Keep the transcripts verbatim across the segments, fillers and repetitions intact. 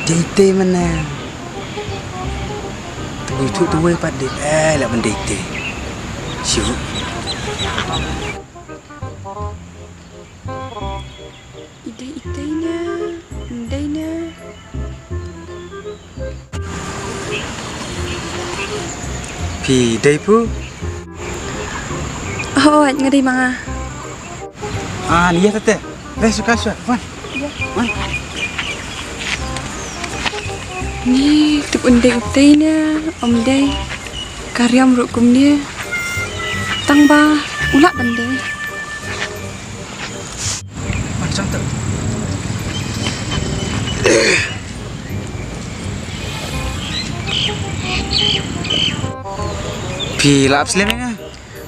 Dei te mana. Tu tu tu wei pat dei. Eh, la ban dei te. Siu. Idei, idei na, idei na. Phi dei pu? Oh, nga dei ma nga. Ah, ni ya tete. Re suka sua. Wan. Wan. Ni, tip un dei utei na, om dei. Kariam ru kum ni. Tang ba, u lah ban dei. Phi lah ap slem nga?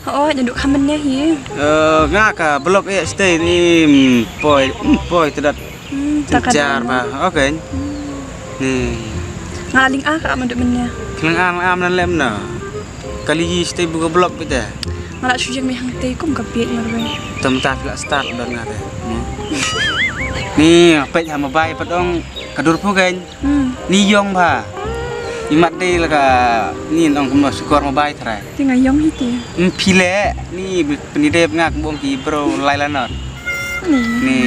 Oh, jan duk khamen ne hi. Eh, nga ka belop e stay ni, mm, poi, mm, poi tedat. Hmm, tak ada. Jar ba. Okay. Hmm. Ni. Nga ling a ka am duk men ne. Ling a, ling a men lem na. Kali yi stay bu ka belop bit de. Nga la shu jeng mi hang te kum ka piet ngar be. Tam ta phi la start dot nga de. Hmm. Ni, peit ha mobile pat ong ka dur phu kein. Hmm. Ni yong ba. I mat de la ka ni nong kum no sukor mobile trai. Ti nga yong hi ti. Hmm, phi le ni pynidep nga kum bong ki bro lai la not. Ni. Ni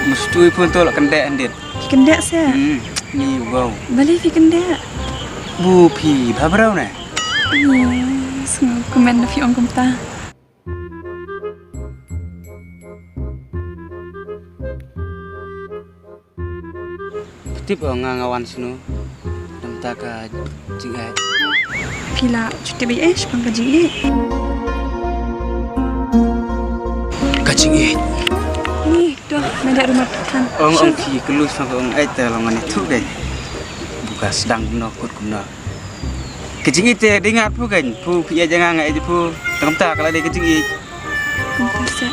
mesti pun tu la kendek endit. Ki kendek se. Hmm, ni wow. Bali phi kendek. Bu phi ba bro ne. Yes, nga komen da phi ong kumta. Tip o nga nga wan snu. Dam ta ka jingeh. Phi la chuti bai eh, shipang ka jingeh. Ka jingeh. Ni, tu, meda rumah kan. Ong, ong, phi kelus ong, ong, eh, te long ani tu deh. Buka sedang kumno, kut kumno. Ka jingïeit te dei ngat phu kein, phu phi ïa janga nga ïa phu, tang kumta ka la dei ka jingïeit. Kumta sa.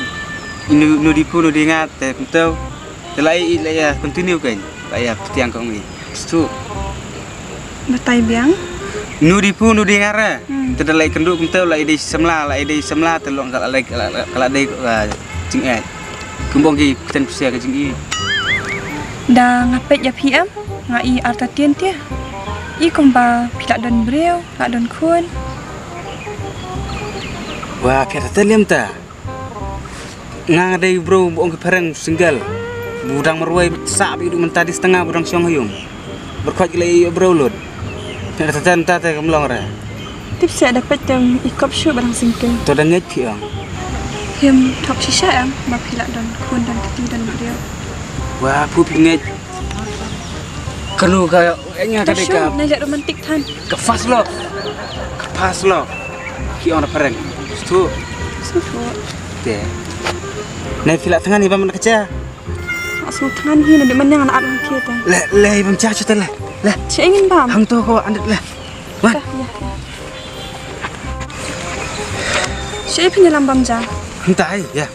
Nu, nu dei phu, nu dei ngat, te kumta. Te la ïa, la ïa continue kein, la ïa ptiang kong i. Stu. Batai biang. Nu dei phu, nu dei ngat re. Hmm. Te da la ïa kynduh kumta, la ïa dei samla, la ïa dei samla, te long ka la dei, ka la, ka la dei, uh, jingïeit. Kum bong ki kten pisa ka jingïeit. Da nga peit ïa phi em. Nga i artatien te. I kumba phi la don briew, la don khun. Wa, phi artatien lem ta. Nga dei bro bu ong ki phareng single. Bu dang marwei sa bi du mynta di stanga bu dang shong ha yung. Berkhot ki la i bro lut. Phi artatien ta te kam long re. Tip se da peit tem i kop shu ba dang single. To da ngeit phi ong. Him thok shisha em ba phi la don khun don kti don briew. Wa, phu phi ngeit. Kanu ka, eh, nga ka dei ka. Tashum, na jak romantic than. Ka first love. Ka first love. Ki ong na phareng. Stu. Stu. Te. Na phi la thngan hi bam na ka cha. Asu thngan hi na di man yang na at lang ki te. Le, le, bam cha chu te le. Le. Che ngin bam. Hang to ko andit le. Wan. Ka, ya, ya. Che phi ni lam bam ja. Hang tai, ya.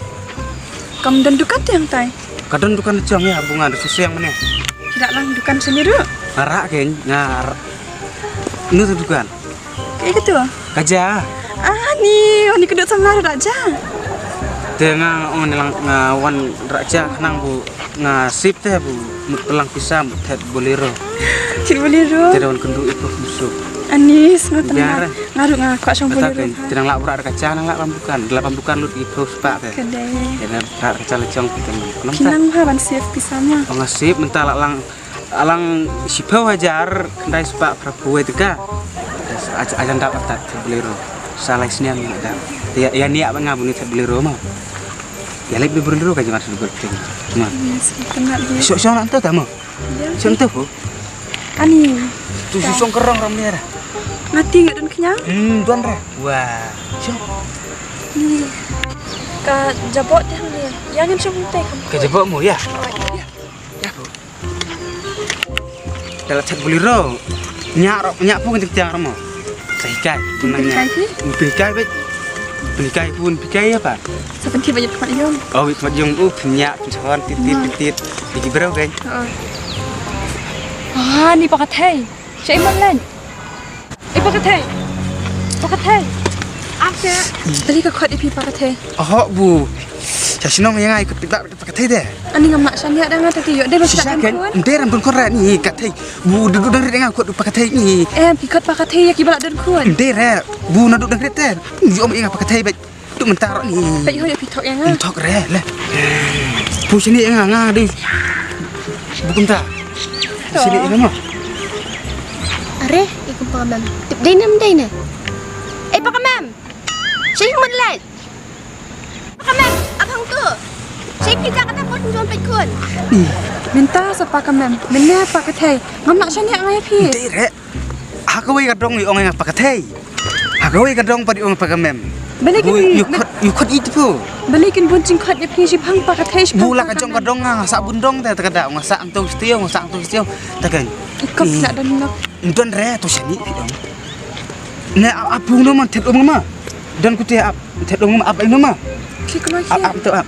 Kam don dukan te hang tai. Ka don dukan chong ya, bunga da suseng mane. Ki da lang dukan sini du. Ngara ke, ngar. Nu tu dukan. Ke ke tu? Ka ja. Ah, ni, oh, ni kedut sama da ja. Te nga, oh, ni lang, nga wan da ja, nang bu, nga sip te bu, mut pelang pisa, mut thet Bolero. Thet Bolero. Te da wan kendu ipoh musuh. Anis, nga tenang. Biar. Nga ru nga kuat shong Bolero. Te nang la bra da ka ja, nang la bam dukan, la bam dukan lut ipoh spak te. Kedai. Te nang Ka, ka chale chong phi kan. Kinang ha ban save pisa ma. Ong save mynta la lang, alang shiphew hajar khyndai spah phraphew wei tyngka. Ajan dap atat Bolero. Sa lai snem nga dap. Ya, ya niak ba nga bu ni thet Bolero ma. Ya lek Bolero ka jemar sudut ting. Ma. Yes, kena dia. Shok shok nang tu ta ma. Shong tu pu. Ani. Tu shong kerong ram ni ra. Ngati ngat don kenyang? Hmm, don ra. Wah. Shong. Ni. Ka jabot te ni. Yang ngin shong te kam. Ka jabot mu ya? Oh, ya. Ya pu. Dalam chat Bolero. Nyak rok, nyak pu ngetik tiang ramo. Sa hikai, pun nanya. Hikai pu? Pun hikai, bet. Pun hikai pun, hikai apa? Sa pun hikai, bet, pun yong. Oh, bet, pun yong. Uh, pun nyak, pun sawan, tit, tit, tit, tit. Bigi berau, kan? Oh. Ah, ni pakat hai. Sa iman lan. Eh, pakat hai. Pakat hai. Apa? Tadi ka khot ipi pakat hai. Oh, bu. Cha chnong ya nga i khut phi ba pa ka thei de. Ani ngam lah shaniah da nga te yoh de ba shisha lah ken, khun. Ynde ram don khun re ni ka thei. Bu du du dang re nga khut pa ka thei ni. Em, phi khut pa ka thei ya ki ba lah don khun. Ynde re, bu na du dang re te. Yoh ma ya nga pa ka thei ba. Tu mynta ro ni. Peit ho ya phi thok ya nga. Thok re le. Pu shaniah ya nga nga de. Bu kumta. Shaniah ya nga mo. Are, i kum pa ka mem. Tip dei ne, dei ne. Eh, pa ka mem. Shaniah man le. Pa ka mem, ap hangtu. Shaniah phi ja kata pot jon peit khun. Mynta sa pa ka mem, mynne pa ka thei. Ngam lah shaniah nga ya phi. Ynde re. Ha kawei ka dong i ong nga pa ka thei. Ha kawei ka dong pat i ong pa ka mem. Bale kin, yu khut, yu khut i tu. Bale kin bun jingkhot ya phi shiphang pa ka thei shiphang. Bu la ka jong ka dong nga, nga sa bun dong te, te ka da, nga sa ang tong stiaw, nga sa ang tong stiaw. Te kan. I kop la don nok. Don re, to shaniah phi dong. Ne ap, ap bu no man thet um ma. Don ku te ap, thet um ma, ap ai no ma. Ki klo ki. Ap, ap to ap.